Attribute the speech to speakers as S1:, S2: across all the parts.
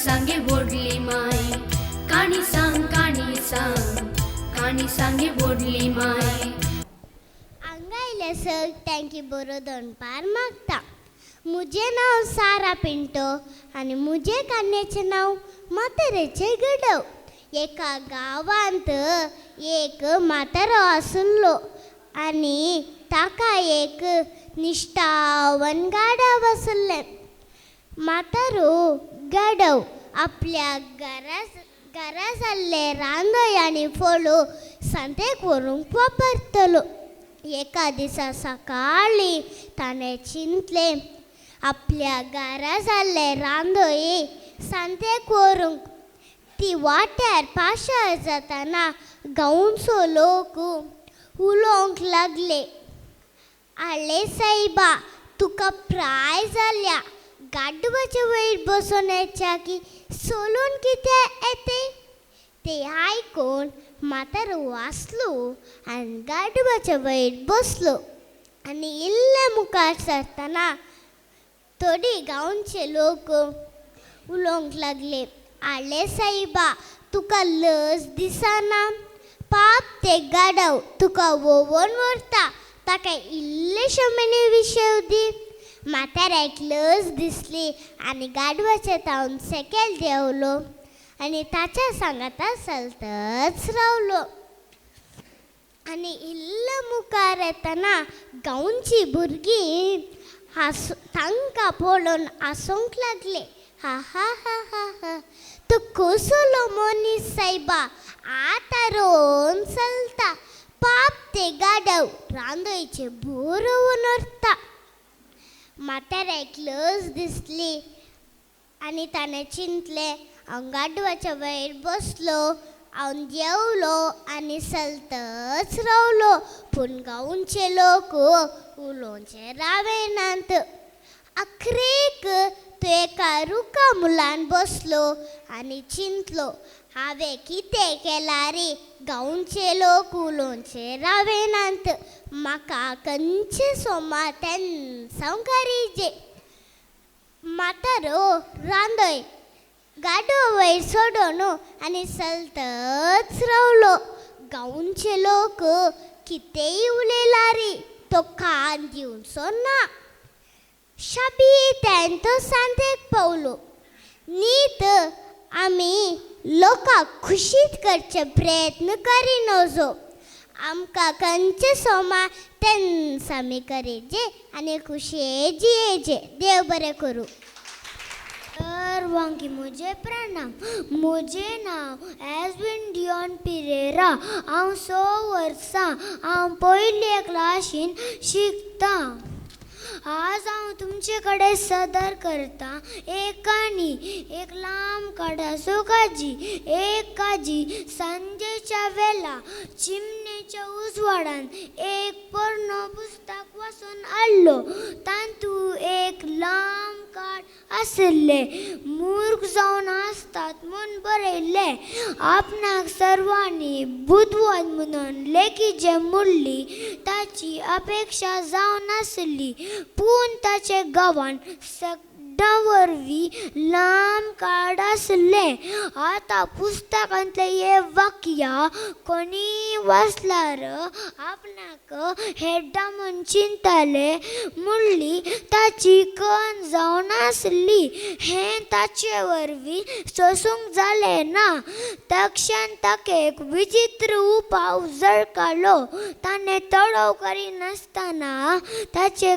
S1: सांगे व्हडली माय, काणी सांग काणी सांग, काणी सांगे व्हडली माय.
S2: हांगा आयले सर तांकी बरो दनपार मागता. म्हजें नांव सारा पिंटो आनी म्हजें काणयेचें नांव म्हातारेचें गडव. एका गांवांत एक म्हातारो आशिल्लो आनी ताका एक निश्ठावन गाडव आशिल्लें. म्हातारो गाडव आपल्या घरा जाल्ले रांदय आनी फळो सांतेक व्हरूंक वापरतलो. एका दिसा सकाळीं ताणें चिंतलें आपल्या घरा जाल्ले रांदोय सांतेक व्हरूंक. ती वाट्यार पाशार जातना गांवचो लोक उलोवंक लागले, आले सायबा तुका प्राय जाल्या, गाडवाचे वयर बसून येच्या की सोलून कितें येते. ते आयकून म्हातारो वाचलो आनी गाडवाच्या वयर बसलो आनी इल्ले मुखार सरतना थोडी गांवचे लोक उलोवंक लागले, आले सायबा तुका लज दिसना, पाप ते गाडव तुका वोवन व्हरता, ताका इल्लेशे म्हणे विशय दी. म्हाताऱ्याक लज दिसली आनी गाडवाचे तावन सेकेल देंवलो आनी ताच्या सांगाता चलतच रावलो. आनी इल्लो मुखार येतना गांवची भुरगीं हांस तांकां पळोवन हांसूंक लागले, हा हा हा हा हा, तूं कसलो मनीस सायबा, आतां रोवन चलता, पाप ते गाडव रांदोयचे बरोवन व्हरता. म्हाताऱ्याक लज दिसली आनी ताणें चिंतलें हांव गाडवाच्या वयर बसलो, हांव देंवलो आनी चलतच रावलो, पूण गांवचे लोक उलोवचे रावेनात. अखरेक तो एका रुखा मुलान बसलो आनी चिंतलो हांवें कितें केलां रे, गांवचे लोक उलोवचे रावेनात, म्हाका खंयचें सोमा तेन्ना करीजे. म्हातारो रांदय गाडो वयर सोडून आनी चलतच रावलो. गांवचे लोक कितेंय उलयला रे, तो कान दिवचो ना. शाबीत्यान तो सांतेक पावलो. नीत आमी लोकांक खुशीत करचे प्रयत्न करिनजो, आमकां खंयचे सोमा तेन्ना आमी करीजे आनी खुशये जियेजे. देव बरें करूं.
S3: सर्वांकी म्हजें प्रणाम. म्हजें नांव एजवीन डियॉन पिरेरा. हांव 6 वर्सां, हांव पयले क्लासीन शिकतां. आज हांव तुमचे कडेन सदर करता एक काणी. एक लांब काडाचो काजी. एक काजी सांजेच्या वेला चिमणेच्या उजवाडान एक पोरणो पुस्तक वाचून हाडलो. तातूंत एक लांब काड आशिल्लें. मूर्ख जावन आसतात म्हूण बरयल्लें. आपणाक सर्वांनी बुदवंत म्हणून लेखीचे मुडली ताची अपेक्षा जावन आसली, पूण ताचे गांवान सगळ्यां वरवीं लांब कार्ड आसलें. आतां पुस्तकांतलें हें वाक्य कोणीय वाचल्यार आपणाक हेड्डा म्हूण चिंतताले मुडली ताची कन जावन आसली. हें ताचे वरवीं सोसूंक जालें ना. तक्षण ताका एक विचित्र उपाव झळकलो. ताणें तडव करिनासतना ताचे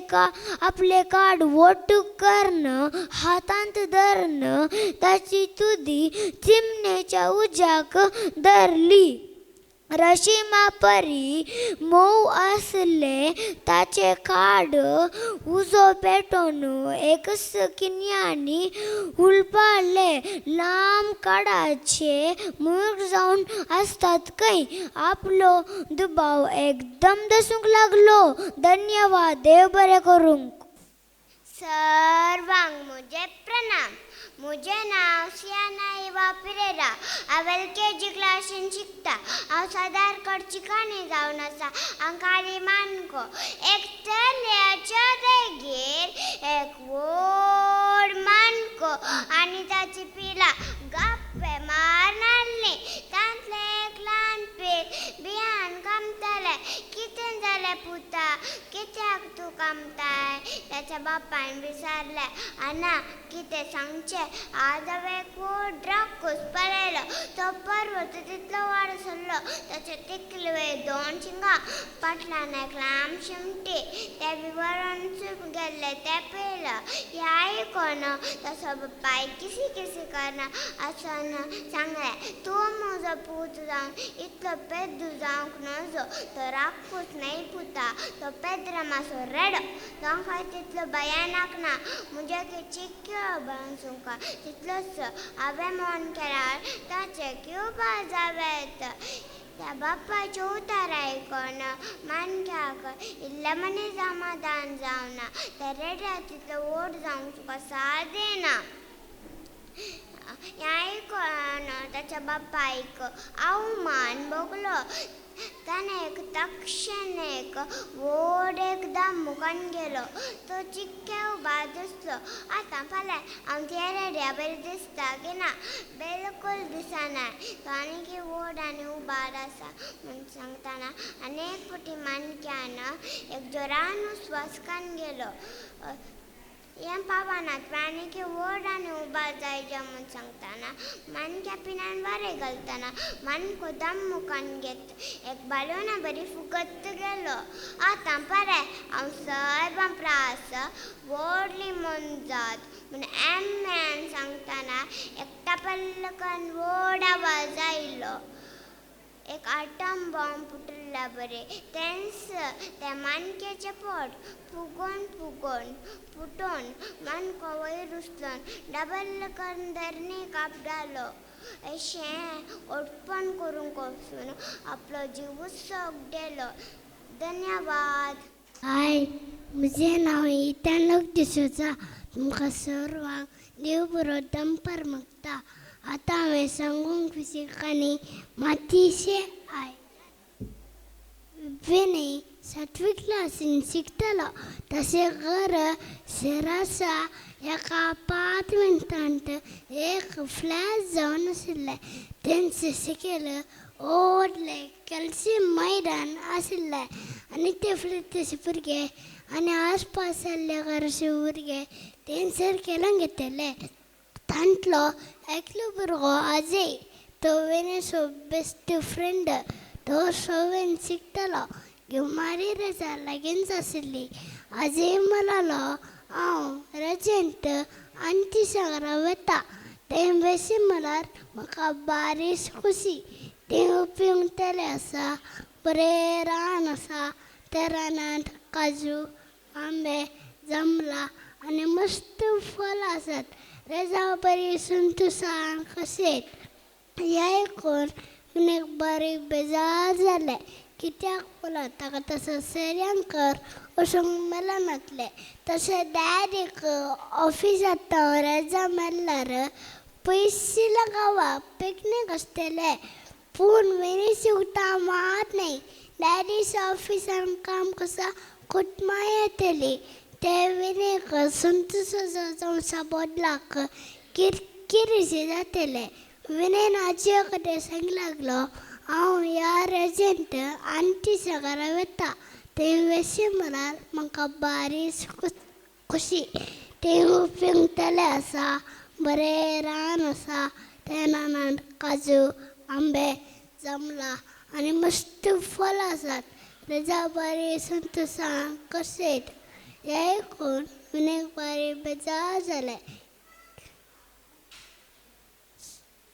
S3: आपलें कार्ड वट्ट करून हातांत धरून ताची तुदी चिमणेच्या उज्याक धरली. रशिमा परी मोव आसलें ताचें कार्ड उजो पेटोवन एक किन्यांनी उलपालें. लांब कार्डाचे मूर्ख जावन आसतात खंय. आपलो दुबाव एकदम दसूंक लागलो. धन्यवाद. देव बरें करूंक.
S2: सर्वांक म्हजें प्रणाम. म्हजें नांव सियाना इवा पिरेरा. हांव LKG क्लासीन शिकता. हांव सादार करची काणी जावन आसा. हांव काणी मानको. एक चलयाच्या देगेर एक व्हड मानको आनी ताची पिलां. पुता, कित्याक तूं कामताय? ताच्या बापायन विचारलें, आना कितें सांगचें, आज हांवें एक व्हड राक्षस पळयलो. तो पर्वत तितलो वाड आसलो, ताचे तकले वयर 2 शिंगां, फाटल्यान एक लांब शिमटी, ते विवरण गेल्ले ते पळयलो. हें आयकून तसो बापाय किसी किसी करना आसून सांगलें, तूं म्हजो पूत जावन इतलो पेद्दू जावंक नजो. तो राक्षस न्हय पुता, तो पेद्रामाचो रेडो. तो खंय तितलो भयानक ना, म्हज्या चिक्क्यो बांसूंक तितलोच हांवें मन केल्यार ताचें क्युबा जावेत. त्या बापायचें उतर आयकून मानक्याक इल्लें मनी समाधान जावना. त्या रेड्या तितलो व्हड जावंक तुका साथ दिना. हें आयकून ताच्या बापायक अवमान भोगलो. ताणें एक तक्षण एक व्हड एक दामूकान गेलो. तो चिक्के उबा दिसलो. आतां फाल्यां आमच्या रेड्या बरी दिसता की ना? बिलकूल दिसना. तो आनीक व्हड आनी उबार आसा म्हूण सांगतना आनी एक फावटी मानक्यान एक जोरान उस्वास कान गेलो. हें पावना, तुवें आनीक व्हड आनी उबार जायजे म्हूण सांगतना मानक्या पिनान वारें घालतना मानको दामूकान घेत एक बालोना बरी फुगत गेलो. आतां पळय हांव सैबा प्रास व्हडली मोनजात म्हूण एम्यान सांगतना एक टपल्लकन व्हड आवाज आयलो. एक आटम बॉम्ब फुटिल्ल्या बरें तेंच त्या मानक्याचें पोट फुगोवन फुगोवन फुटोवन मानको वयर उचलून डबल करून धरणीक आपडालो. अशें ओडपण करूंक वचून आपलो जिवूच सोगडेलो. धन्यवाद.
S3: हाय, म्हजें नांव इतानक डिसोजा. तुमकां सर्वांक देव बरो दनपार मागता. आतां हांवें सांगूंक काणी मातयेचें आयदन. विनय 7वी क्लासीन शिकतालो. तशें घर शेरासा एका अपार्टमेंटांत एक फ्लॅट जावन आशिल्लें. तेंचे सकयल व्हडलें कॅल्शियम मैदान आशिल्लें आनी ते फ्लॅटाचे भुरगे आनी आसपास जाल्ल्या घराचे भुरगे तेंचेर खेळूंक येताले. तांतलो एकलो भुरगो अजय, तो विनयचो बेस्ट फ्रेंड. तो सवेन शिकतालो. गिमारी रजा लागींच आशिल्ली. अजय म्हणालो, हांव रजेंत आंटीच्या घरा वता. तें बेशी म्हळ्यार म्हाका बारीच खुशी. तें पिवतलें आसा, बरें रान आसा. त्या रानांत काजू, आंबे, जांबळां आनी मस्त फळां आसात. रजा बरी संतोशान कशें. हें आयकून विनयक बारीक बेजार जालें. कित्याक पळय ताका तसो सेऱ्यांकर वचूंक मेळनासलें. तशें डॅडीक ऑफिसांत रजा मेळ्ळ्यार पयशिल्ल्या गांवाक पिकनीक आसतलें. पूण विनयची उतां मात न्हय. डॅडीच्या ऑफिसान काम कसा कुटमां येतली. ते विनयक संतोशाचो जावच्या बदलाक किरकिरीचें जातलें. विनयन आजये कडेन सांगूंक लागलो, हांव ह्या रजेंत आंटीच्या घरा वता. थंय वेशी म्हळ्यार म्हाका बारीच खुशी. थंय पिंगतलें आसा, बरें रान आसा. त्या रानांत काजू, आंबे, जांबळां आनी मस्त फळां आसात. रजा बरी संतोशान कशें. हें आयकून विनयक बारी बेजार जालें.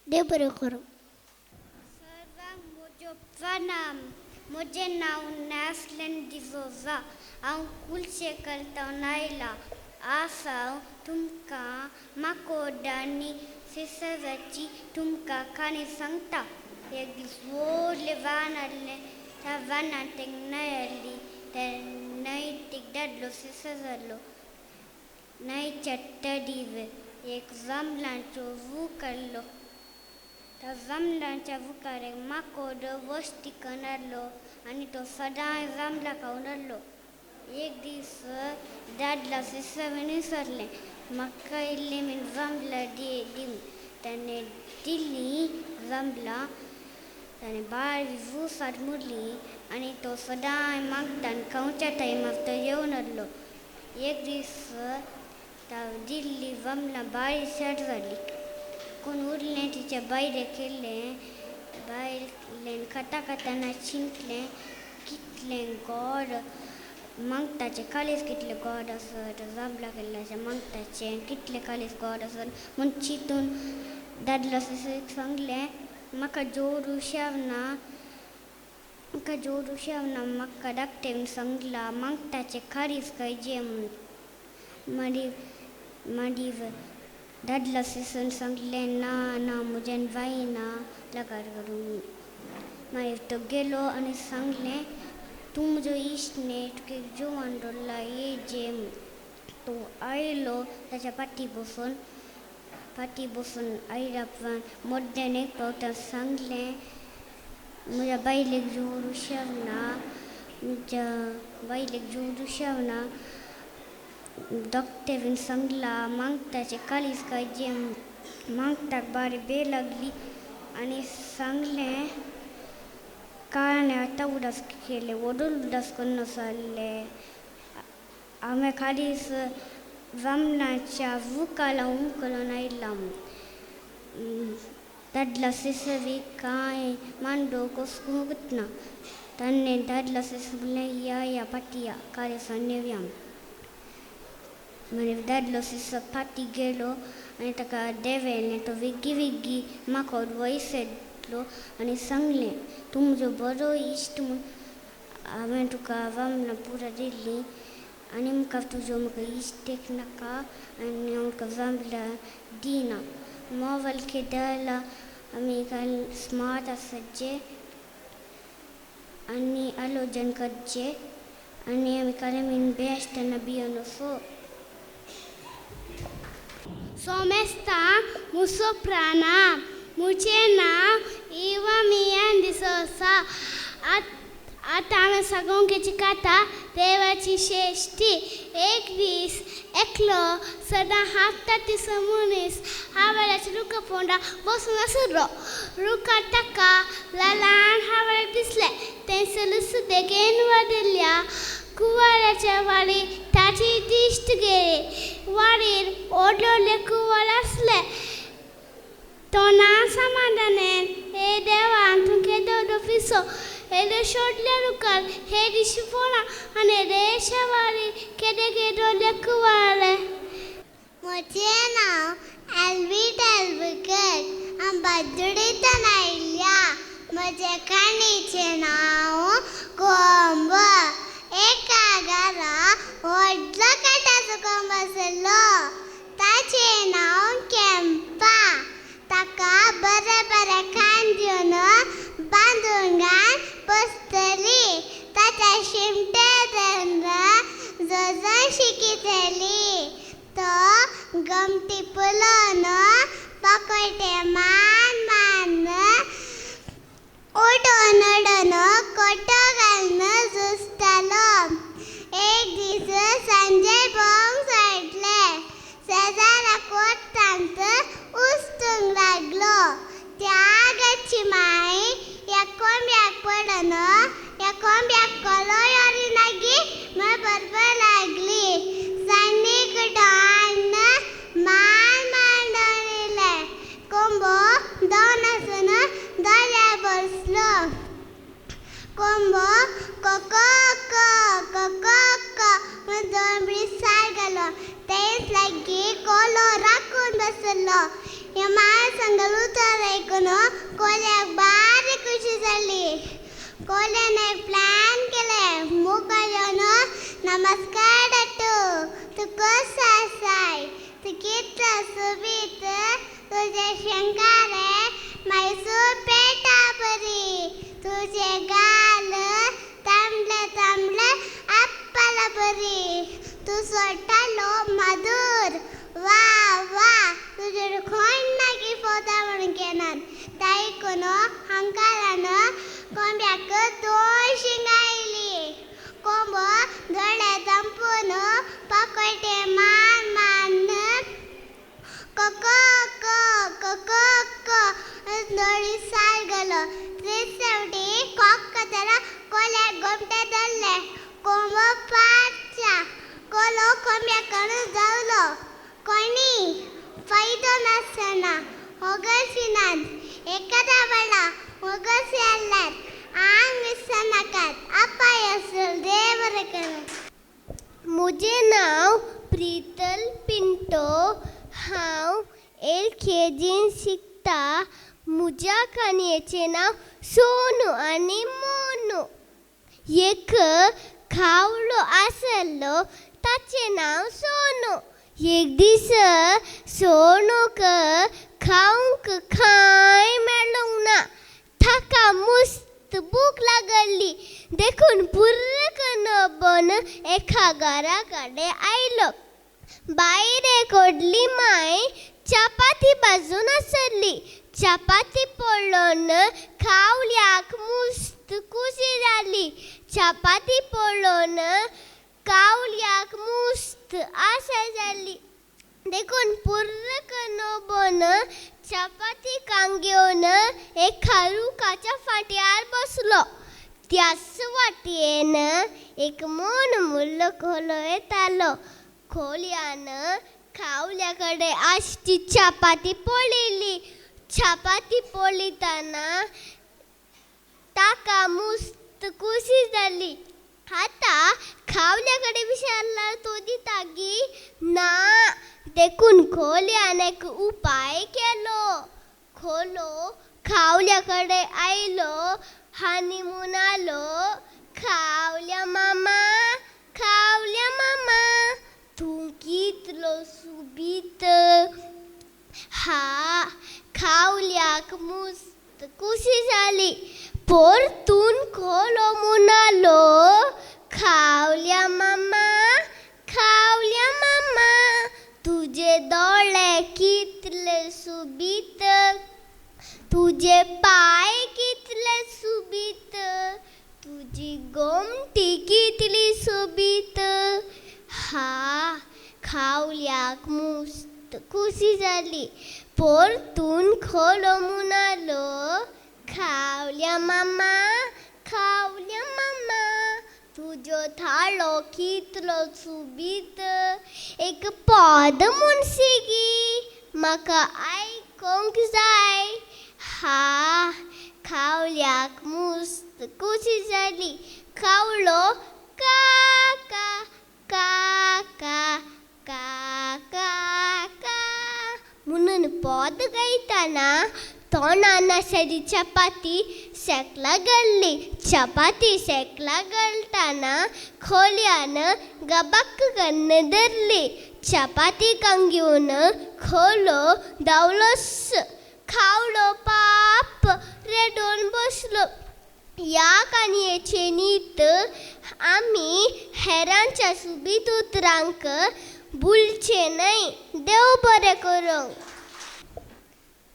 S3: देव बरें करूं.
S2: सर्वांक म्हजो प्रणाम. म्हजें नांव नॅसलन डिसोजा. हांव कुलशेखर आयलां. आज हांव तुमकां माकोड आनी सिसराची तुमकां काणी सांगता. एक दीस व्हडलें वान आसलें. त्या वानांत एक न्हंय आसली. त्या न्हंयत एक दादलो सिसर जालो. न्हंयच्या तडीर एक जांबळांचो रूख आसलो. त्या जांबळांच्या रुखार एक माकोड वस्ती करून आसलो आनी तो सदांच जांबळां खावन आसलो. एक दीस दादला सिसरान विचारलें, म्हाका इल्लीं बीन जांबळां दी. ताणें दिलीं जांबळां. ताणें बारीक वूसार मुरली आनी तो सदांय मागता आनी खावच्या टायमार तो येवन आसलो. एक दीस दिल्ली वमलां बारीक सॅट जाली. कोण उरलें तिच्या बायले केलें बायलेन खाता खाताना चिंतलें कितलें गोड मागताचें कालीज कितलें गोड आसत जांबळां केल्ल्याचें मागताचें कितलें कालीज गोड आसत म्हूण चिंतून दादलो सांगलें म्हाका जोर हुशार ना म्हाका जोर हुशार ना म्हाका धाकटेन सांगलां मागताचें कालीज खायचें म्हूण. मागीर मागीर दादलो सिसून सांगलें ना ना म्हज्यान जायना लग्न करूंक. मागीर तो गेलो आनी सांगलें तूं म्हजो इश्ट न्ही तुका एक जेवण दवरलां ये जेव म्हूण. तो आयलो ताच्या फाटी बसून फाटी बसून आयल्या उपरांत मद्यान एक फावट सांगलें म्हज्या बायलेक जोर हुशार ना म्हज्या बायलेक जोर हुशार ना डॉक्टरीन सांगलां मागताचें कालीज खायचें म्हूण. मागताक बारी बे लागली आनी सांगलें कांय आतां उदास केलें व्हडूल उदास करून जाल्लें हांवें कालीज जांबळाच्या रुखा लावन करून आयलां म्हूण. दादलो सिसरी कांय मांडो कोसकूंकच ना. ताणें दादलो सिस म्हणलें या या फाटीं या कालिसान नेवया. मागीर दादलो सिस फाटीं गेलो आनी ताका देंवयलें. तो वेगीं वेगीं म्हाका वयस येतलो आनी सांगलें तूं म्हजो बरो इश्ट म्हूण हांवें तुका जांबळां पुरा दिल्लीं आनी म्हाका तुजो म्हाका इश्ट एक नाका आनी हांव तुका जांबळां दिना. मोवल केदला आमी काल स्मार्ट आसचे आनी आलोजन करचें आनी आमी काल बेस्ट आसतना भियोन सो.
S3: सोमेस्ता मुसो प्राणा मुझे नांव इवा मियान डिसोसा. आतां हांवें सगळ्यांक चिकाता देवाची श्रेश्ठी. एक दीस एकलो सदां हांफता तिसो मनीस हावेल्याच्या रुखा पोंदा बसून आसलो. रुखार ताका ल्हान हावेले दिसलें. थंयसरूच देगेन वाडिल्ल्या कुवाळ्याच्या वाडीर ताची दिश्ट गेली. वाडीर व्हडले कुवाळ आसलें. तो ना समाधानेन हे देवा तूं केदो पिसो हेले सोडल्या रुखार हे दिशी पळोवना आनी येदेशा वाडीर केदे केदोले कुवाळे.
S2: म्हजें नांव एल्वीट एल्बुकर्क. हांव बाजोडेंतल्यान आयल्या. म्हज्या काणयेचें नांव कोंबो. एका घरा व्हडलो काटाचो कोंबो आसलो. ताचें नांव केम्पा. ताका बरें बरें खाण दिवन बांदून घालून पोसतली. ताच्या शिमटे धरून जोजन शिकयतली. तो गमटी पळोवन पाकोटे मान मान उडोवन उडोवन कोटो घालून झुजतालो. एक दीस सांजे भोंवंक सोडलें. शेजारा कोर्टांत उस्तूंक लागलो. त्या गच्ची माय ह्या कोंब्याक पडून ह्या कोंब्याक कोलो योरिनागी म्हण बरोबर लागली. सान्नीक हाडून मान मान दवरिलें. कोंबो दोन आसून दर्यार बसलो. कोंबो कोको कोको म्हूण दोन सार घालो. तेच लागीं कोलो राखून बसलो. ह्या माय संगल उतर आयकून कोल्याक बारीक खुशी जाली. कोल्यान एक प्लॅन केलें. मुखार येवन नमस्कार धाडटू तूं कसो आसाय तूं कितलो सोबीत तुजें शंकारे मैसूर पेटा बरी तुजे गाल तांबडे तांबडे आप्पाला बरी तूं सोडटालो मधूर वा वा तुजेर कोण मागीर पोवता म्हणून घेनात. ताईकून हंकारान कोंब्याक दोन शिंगां आयलीं. कोंबो दोळे धांपून पाकोटे मान मान कोको कोको कोको दोळी सार घालो. सिसरा कोल्याक गोमटे धरले. कोंबो पांचा कोलो कोंब्या कडून जावलो. कोणी फायदो नासतना होगसिनात एखादा वेळा होगसी आल्यार आंग विसरनाकात. अपाय असल देव बरें करूं.
S3: म्हजें नांव प्रितल पिंटो. हांव एल के जीन शिकता. म्हज्या काणयेचें नांव सोनू आनी मोनू. एक खावलो आसलो, ताचें नांव सोनू. एक दीस सोनूक खावंक कांय मेळूंक ना. ताका मस्त भूक लागली, देखून पुर्र बन एका घरा कडेन आयलो. बायर एक व्हडली माय चपाती भाजून आसली. चपाती पळोवन कावल्याक मस्त खुशी जाली. चपाती पळोवन कावल्याक मस्त आशा जाली, देखून पुर्र बन चपाती कांग घेवन एका रुखाच्या फांट्यार बसलो. त्याच वाटेन एक मोन मुल्लो खोलो येतालो. खोल्यान कावल्या कडेन आसची चपाती पळयली. चपाती पळयतना ताका मस्त खुशी जाली. आतां खावल्या कडेन विचारल्यार तो दिता गी ना, देखून खोल्यान एक उपाय केलो. खोलो खावल्या कडेन आयलो आनी म्हणालो, खावल्या मामा, खावल्या मामा, तूं कितलो सुबीत. हा, खावल्याक मस्त खुशी जाली. परतून खोलो म्हणालो, खावल्या मामा, खावल्या मामा, तुजे दोळे कितले सुबीत, तुजे पांय कितले सुबीत, तुजी गोमटी कितली सोबीत. हा, खावल्याक मस्त खुशी जाली. परतून खोलो म्हणालो, खावल्या मामा, खावल्या मामा, तुजो थाळो कितलो सोबीत. एक पद म्हणशी गी म्हाका आयकोंक जाय. हा, खावल्याक मस्त खुशी जाली. खावलो का का का का का का का म्हणून पद गायतना तोंडान आसली चपाती शेकला गळ्ळी. चपाती शेकला गळटाना खोल्यान गबाक कन्न धरली. चपाती कांग घेवन खोलो धांवलोच. खावलो पाप रेडोन बसलो. ह्या काणयेचे नीत आमी हेरांच्या सुबीत उतरांक भुलचें न्हय. देव बरें करूं.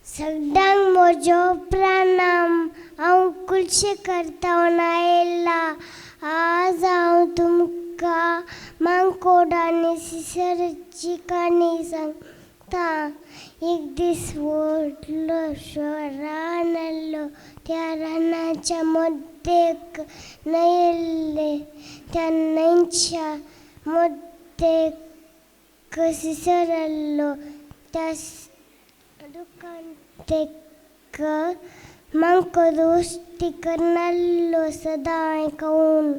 S2: सगळ्यांक म्हजो प्रणाम. हांव कुलशेखर थावन आयला. आज हांव तुमकां मांकोड आनी सिसराची काणी सांगता. एक दीस व्हडलोसो रान आसलो. त्या रानाच्या मद्देक न्हंय आयल्ली. त्या न्हंयच्या मद्देक सिसर आसलो. त्या दुकान मांकोड उश्टी करनासलो सदांय खावन.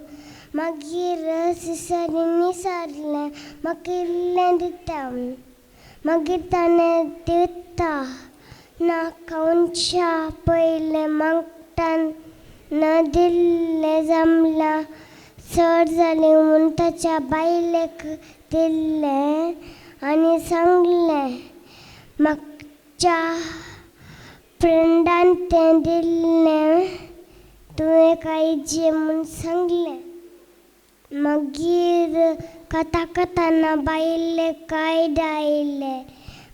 S2: मागीर सिसरीन विचारलें, म्हाका इल्लें दिता म्हूण. मागीर ताणें दिता ना खावच्या पयलें मागटान दिल्लें जमलां चड जालें म्हूण ताच्या बायलेक दिल्लें आनी सांगलें, म्हाका फ्रेंडान तें दिल्लें, तुवें खायचें म्हूण सांगलें. मागीर कथा कथाना बायलेक आयडिया आयलें.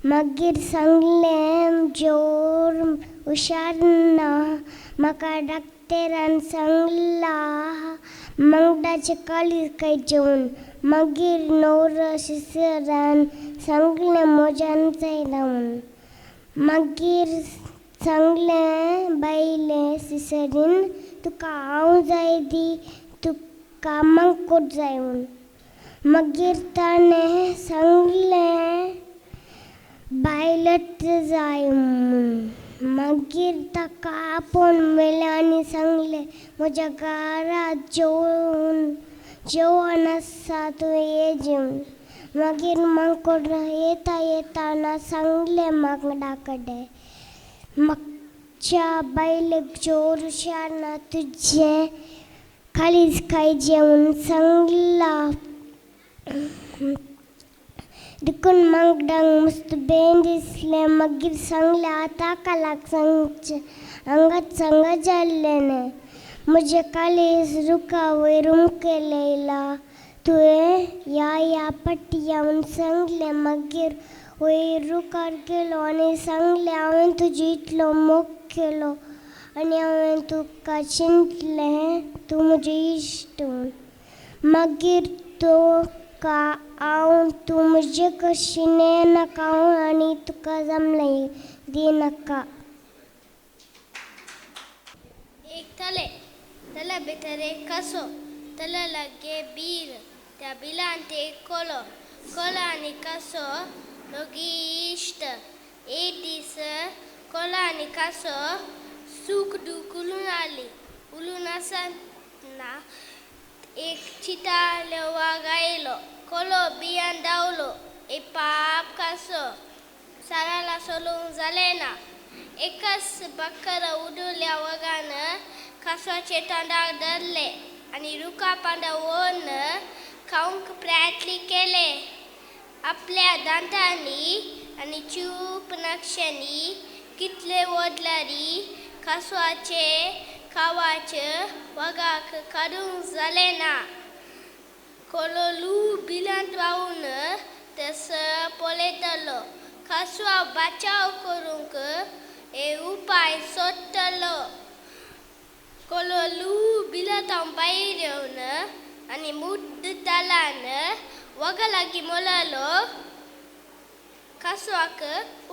S2: मागीर सांगलें, जोर हुशार ना, म्हाका डाक्टरान सांगलां मांगडाचें काळीज खायचें म्हूण. मागीर न्हवरो सिसरान सांगलें, म्हज्यान जायना म्हूण. मागीर सांगलें बायले सिसरीन, तुका हांव जाय दी तुका मांकोड जाय म्हूण. मागीर ताणें सांगलें बायलच जाय म्हूण. मागीर ताका आपोवन व्हेलें आनी सांगलें म्हज्या घरा जेवण आसा तूं ये जेवन. मागीर मांकोड येता येताना सांगलें माकडा कडेन म्हाज्या बायलेक जोर हुशार ना तुजें काळीज खायचें म्हूण सांगलां. देखून माकडांक मस्त बेन दिसलें. मागीर सांगलें आतां कालाक सांगचें हांगाच सांगा जाल्लें न्हय म्हजें काळीज रुखा वयर उमकेलयलां तुवें या या पट्टी या म्हूण सांगलें. मागीर वयर रुखार गेलो आनी सांगलें हांवें तुजो इतलो मोग केलो आनी हांवें तुका चिंतलें तूं म्हजें इश्ट म्हूण. मागीर तुका हांव तूं म्हजे कशी नाका हांव आनी तुका जमलें दिनाका.
S3: एक तले तल्या भितर एक कासो, तल्या लागीं बील, त्या बिलांत एक कोलो, कोलो आनी कासो दोगी इश्ट. एक दीस कोलो आनी कासो सूख दूख उलोवन आसली. उलोवन आसतना एक चितालो वाग आयलो. कोलो बियान धांवलो. एक पाप कासो साराला सोलूंक जालें ना. एकच बकर उडुल्या वागान कासवाचे तोंडाक धरलें आनी रुखा पांदा वोन खावंक प्रयत्न केले. आपल्या दांतांनी आनी चूप नक्षांनी कितले वडल्यारी कासवाचे खावाचे वागाक काडूंक जालें ना. कोलो बिलांत रावन तस पळयतालो. कासवा बाचाव करूंक एक उपाय सोदतालो. कोलो बिलांत भायर येवन आनी मुद्द तालान वागा लागीं मोलालो कासवाक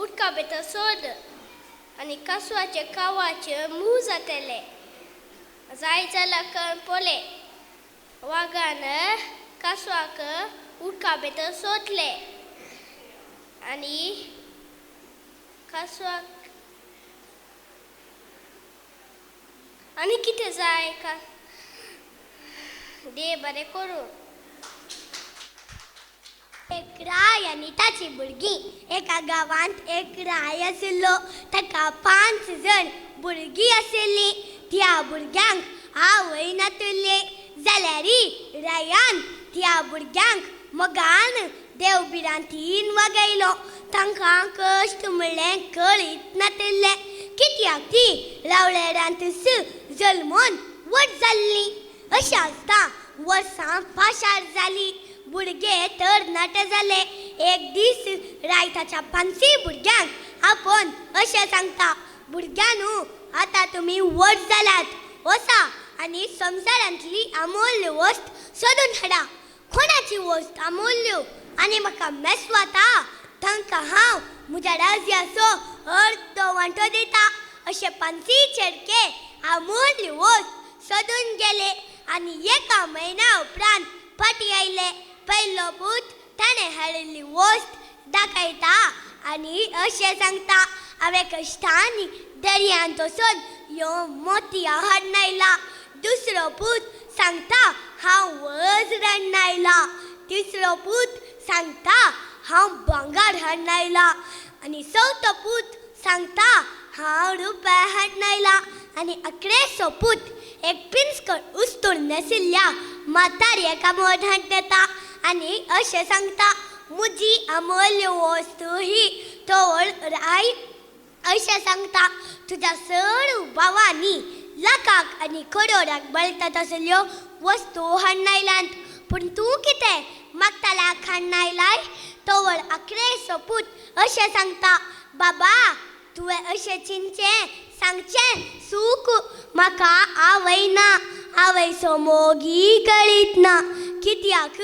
S3: उदका भितर सोद आनी कासवाचे खावाचे मूळ जातले. जाय जाल्यार कर पळय. वागान कासवाक उदका भितर सोदलें आनी कासवाक आनी कितें जाय का देव बरें करूं.
S2: एक राय आनी ताची भुरगीं. एका गांवांत एक राय आशिल्लो. ताका 5 जण भुरगीं आशिल्लीं. त्या भुरग्यांक आवय नातिल्ली. जाल्यार रायान त्या भुरग्यांक मोगान देव भिरांतीन वागयलो. तांकां कश्ट म्हणलें कळीत नातिल्लें. कित्याक ती रावळेरांतच जल्मून व्हड जाल्लीं. अशें आसता वर्सां पाशार जालीं. भुरगे तरणाटे जाले. एक दीस राय ताच्या 5 भुरग्यांक आपोवन अशें सांगता, भुरग्यांनू आतां तुमी व्हड जाल्यात, वसा आनी संवसारांतली अमूल्य वस्त सोदून हाडा. कोणाची वस्त अमूल्य आनी म्हाका मेसवाता तांकां हांव म्हज्या राज्याचो अर्दो वांटो दिता. अशे 5 चेडके अमूल्य वस्त सोदून गेले आनी एका म्हयन्या उपरांत फाटीं आयले. पयलो पूत ताणें हाडिल्ली वस्त दाखयता आनी अशें सांगता, हांवें कश्टांनी दर्यांत वचून ह्यो मोतयां हाडून आयला. दुसरो पूत सांगता, हांव वज्र हाडून आयला. तिसरो पूत सांगता, हांव भांगर हाडून आयला. आनी चवथो पूत सांगता, हांव रुपया हाडून आयला. आनी अकरेचो पूत एक पिंजकर उस्तूर न्हेसिल्ल्या म्हातारयेक आमोद हाडून येता आनी अशें सांगता, म्हजी अमूल्य वस्तू ही. तोवळ राय अशें सांगता, तुज्या चड भावांनी लाखाक आनी करोडाक मेळटा तसल्यो वस्तू हाडून आयल्यात, पूण तूं कितें मागताल्याक हाडून आयलाय. तोवळ अकरेचो पूत अशें सांगता, बाबा तुवें अशें चिंतचें सांगचें सूख म्हाका आवय ना, आवयचो मोगी कळीत ना. कित्याक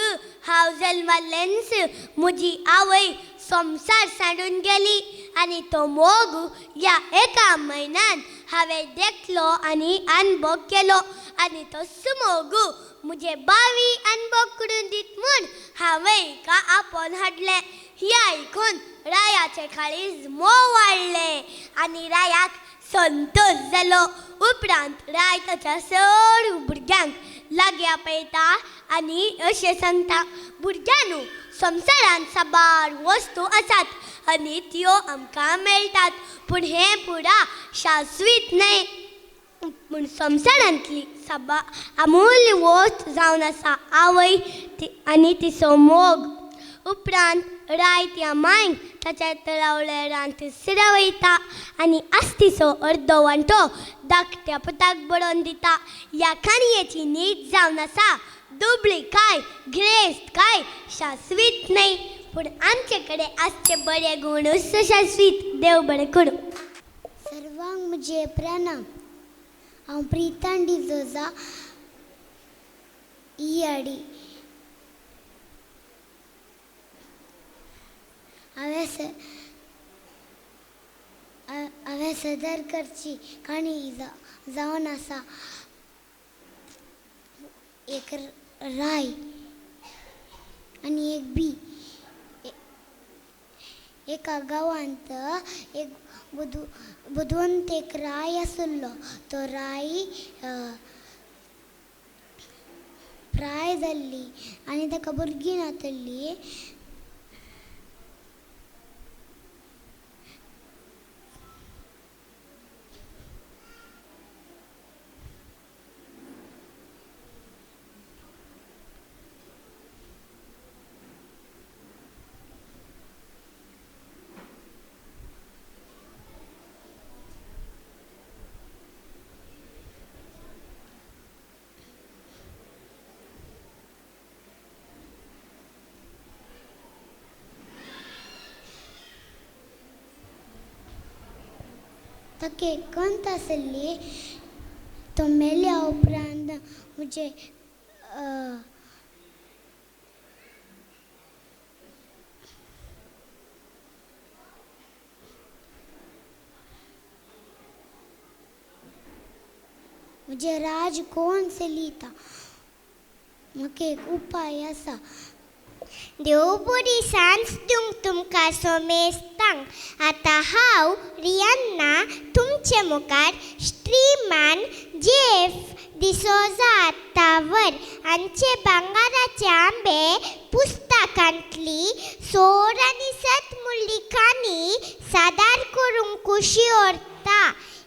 S2: हांव जल्मल्लेंच म्हजी आवय संवसार सांडून गेली आनी तो मोग ह्या एका म्हयन्यान
S3: हांवें देखलो आनी अनुभव केलो आनी तो सुमोगू म्हजे बावी अनुभव करून दीत म्हूण हांवें हिका आपोवन हाडलें. ही आयकून रायाचें काळीज मोव वाडलें आनी रायाक संतोश जालो. उपरांत राय ताच्या सर्व भुरग्यांक लागीं आपयता आनी अशें सांगता, भुरग्यांनो, संवसारांत साबार वस्तू आसात आनी त्यो आमकां मेळटात, पूण हें पुरा शाश्वीत न्हय. पूण संवसारांतली साबार अमूल्य वस्त जावन आसा आवय आनी तिचो मोग. उपरांत राय त्या मांयक ताच्या तळावळ्या रान थंयसर वयता आनी आस्तीचो अर्दो वांटो धाकट्या पुताक बरोवन दिता. ह्या काणयेची नीत जावन आसा, दुबळी काय गिरेस्त काय शाश्वीत न्हय, पूण आमचे कडेन आसचे बरे गुणूच शाश्वीत. देव बरें करूं.
S2: सर्वांक म्हजे प्रणाम. हांव प्रितान डिजोजा इयाडी. हांवें सदर करची काणी जावन आसा एक राय आनी एक बी. एका गांवांत एक बुदवंत एक राय आसलो. तो राय प्राय जाल्ली आनी ताका भुरगीं नातल्ली. ताका एक कंत आसली. तो मेल्या उपरांत म्हजे म्हजें राज कोण चलयता, म्हाका एक उपाय आसा.
S4: देव बरी सांज दिवंक तुमकां सोमेस्तांक. आतां हांव रियन्ना तुमचे मुखार श्रीमान जेफ डिसोजा आत्तावर हांचे भांगराचे आंबे पुस्तकांतली सोर आनी सत मुळ्ळी काणी सादर करूंक खुशी व्हरता.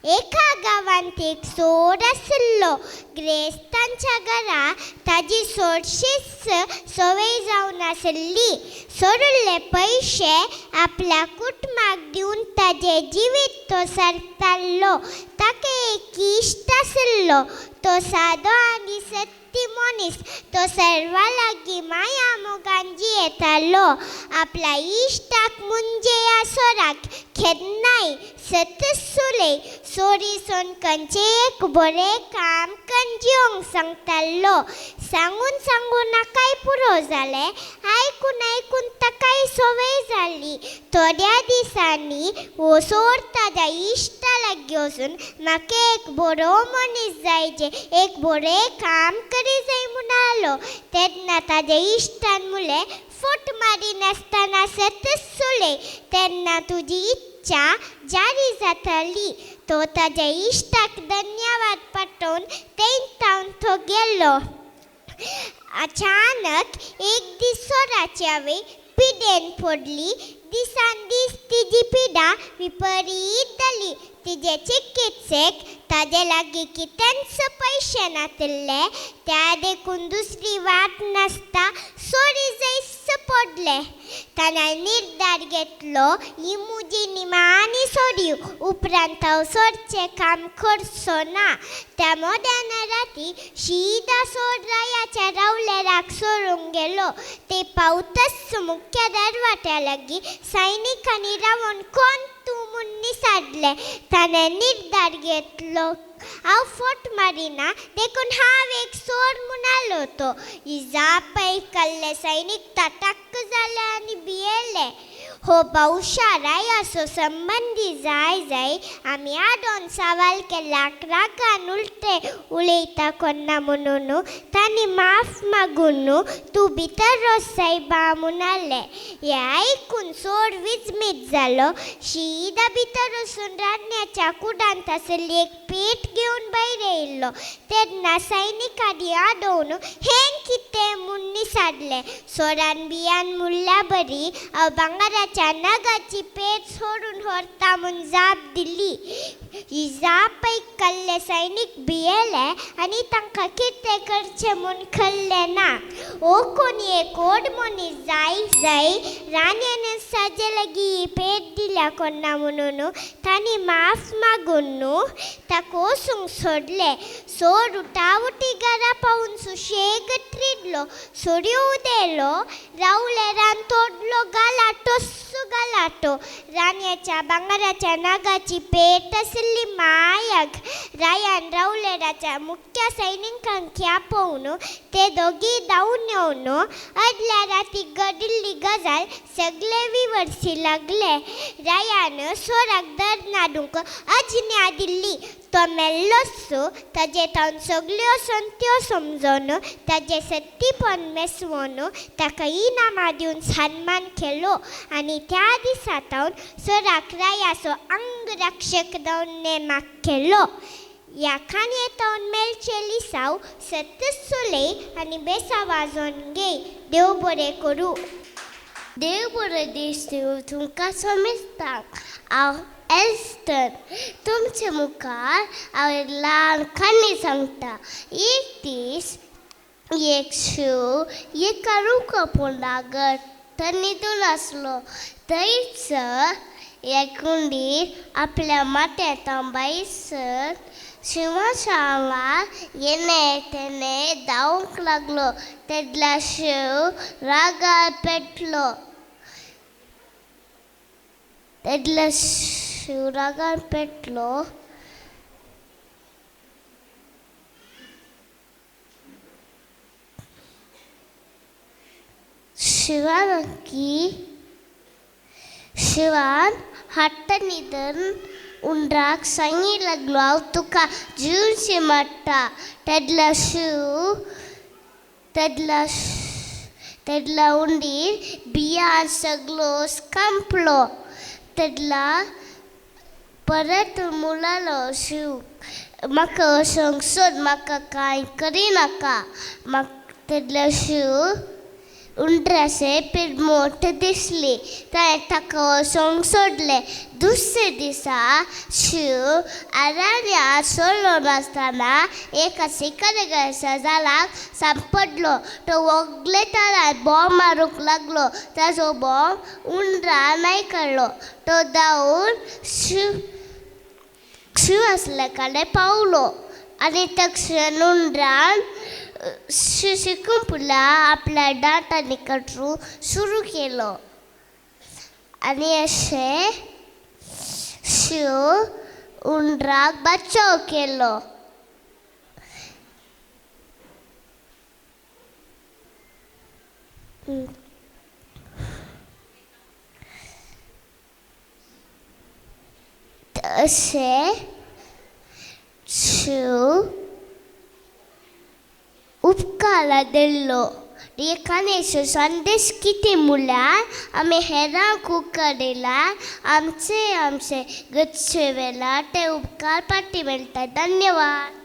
S4: एका गांवांत एक सोर आशिल्लो. ग्रेस्तांच्या घरा ताजी सोडशीच संवय जावन आशिल्ली. सोडिल्ले पयशे आपल्या कुटुंबाक दिवन ताजें जिवीत तो सारतालो. ताका एक इश्ट आशिल्लो. तो सादो आनी सत्य मनीस. तो सर्वा लागीं माया मोगान जियेतालो. आपल्या इश्टाक म्हणजे ह्या सोराक केन्नाय सतसुले सोरी सोन खंयचें एक बरें काम कन्न जिवंक सांगतालो. सांगून सांगून नाकाय पुरो जालें. आयकून आयकून ताकाय संवय जाली. थोड्या दिसांनी हो सोर ताज्या इश्टा लागीं वचून म्हाका एक बरो मनीस जायचे, एक बरें काम करी जाय म्हणालो. तेन्ना ताज्या इश्टान म्हणलें, फट मारिनासतना सतसुले तेन्ना तुजी इच्छा जारी जातली. तो ताज्या इश्टाक धन्यवाद पाठोवन थंय तो गेलो. अचानक एक दीस सोराची आवय पिडेन पडली. दिसान दीस तिजी पिडा विपरीत जाली. तिजे चिकित्सेक ताजे लागीं कितेंच पयशे नातिल्ले. त्या देखून दुसरी वाट नासता सोरी जैस पडले. ताणें निर्धार घेतलो, ही म्हजी निमाणी सोरी, उपरांत हांव सोरचें काम करचो ना. त्या मोद्यान राती शिदा सोर रायाच्या रावलेराक सोरूंक गेलो. ते पावतच मुख्य दरवाट्या लागीं सैनिकांनी रावन कोण तूं म्हूण निसाडलें. ताणें निर्धार घेतलो, हांव फट मारिना देखून हांव एक सोर म्हणालो. तो ही जाप आयकल्ले सैनीक तटाक जाले आनी भियेले. हो बहुशा रायाचो संबंदी जाय जाय आमी आडोन सवाल केल्याक रागान उलटे उलयता कोन्ना म्हणून तांणी माफ मागून तूं भितर रोस सायबा म्हणाले. हें आयकून चोर विजमीत जालो. शीदा भितर वचून रान्याच्या कुडांत आसली एक पेट घेवन भायर येयल्लो. तेन्ना सैनिकांनी आडोवन हें कितें म्हूण निसाडलें. सोरान बियान मुल्ल्या बरी हांव भांगराच्या नगाची पेट सोडून व्हरता म्हूण जाप दिली. ही जाप आयकल्ले सैनीक भियेले आनी तांकां कितें करचें म्हूण कळ्ळें ना. हो कोणी एक व्हड मनीस जाय जाय राणयेन साजे लागीं ही पेट दिल्या कोन्ना म्हणून तांणी माफ मागून ताका वचूंक सोडलें. सोड उटाउटी घरा पावून सुशेग त्रिडलो. सुर्यो उदेलो. रावलेरान तोडलो गलाटोस्सो गलाटो. राणयेच्या भांगराच्या नागाची पेट आसली मायक. रायान रावलेराच्या मुख्य सैनिकांक आपोवन ते दोगी धांवून येवन आदल्या राती घडिल्ली गजाल सगळे विवर्सी लागले. रायान सोराक दर नाडूंक आज्ञा दिल्ली. तो मेल्लोच ताजे तावन सगल्यो संत्यो समजून ताजें सत्तीपण मेसवून ताका इनामां दिवन सन्मान केलो आनी त्या दिसा तावन सोराक रायाचो अंगरक्षक जावन नेमाक केलो. ह्या काणये तावन मेळचें लिसांव सत्य चलय आनी बेसा वाजोवन घेय. देव बरें करूं.
S5: देव बरें दीस दिवं तुमकां समेस्तांक. हांव एल्स्टन. तुमचे मुखार हांव एक ल्हान काणी सांगता. एक दीस एक शिव एका रुखा पोंदा घट्ट न्हिदून आसलो. थंयसर एक हुंदीर आपल्या माथ्यार तांबायसर शिंवाच्या आंगार येणे तेणे धांवंक लागलो. तेदल्या शिव रागार पेटलो. तेदल्या शिव रागार पेटलो. शिवान हट्ट न्हिदून उंदराक सांगी लागलो, हांव तुका जिवशी मारता. तेदल्या शिव तेदल्या उंदीर बियान सगलो स्कांपलो. तेदला परत मुलालो शिव, म्हाका वचोंक सोद, म्हाका कांय करिनाका. म्हाका तेदल्या शिव उंदराचे पेट मोठें दिसली. ताणें ताका वचोंक सोडलें. दुसरे दिसा शिव अरण्यांत चलोवन आसतना एका शिकाऱ्याच्या जालाक सांपडलो. तो व्हगले तारार बॉम्ब मारूंक लागलो. ताजो बॉम्ब उंदरान आयकलो. तो धांवून शिव शिव आसल्या कडेन पावलो आनी तक्षण उंदरान शिकून पुला आपल्या दांतांनी कटरू सुरू केलो. आनी अशें शिव उंदराक बचाव केलो. अशें शिव उपकारा दिल्लो. एकानेचो संदेश कितें म्हळ्यार आमी हेरांक उपकार दिल्यार आमचे आमचे गरजे वेळार ते उपकार फाटीं मेळटा. धन्यवाद.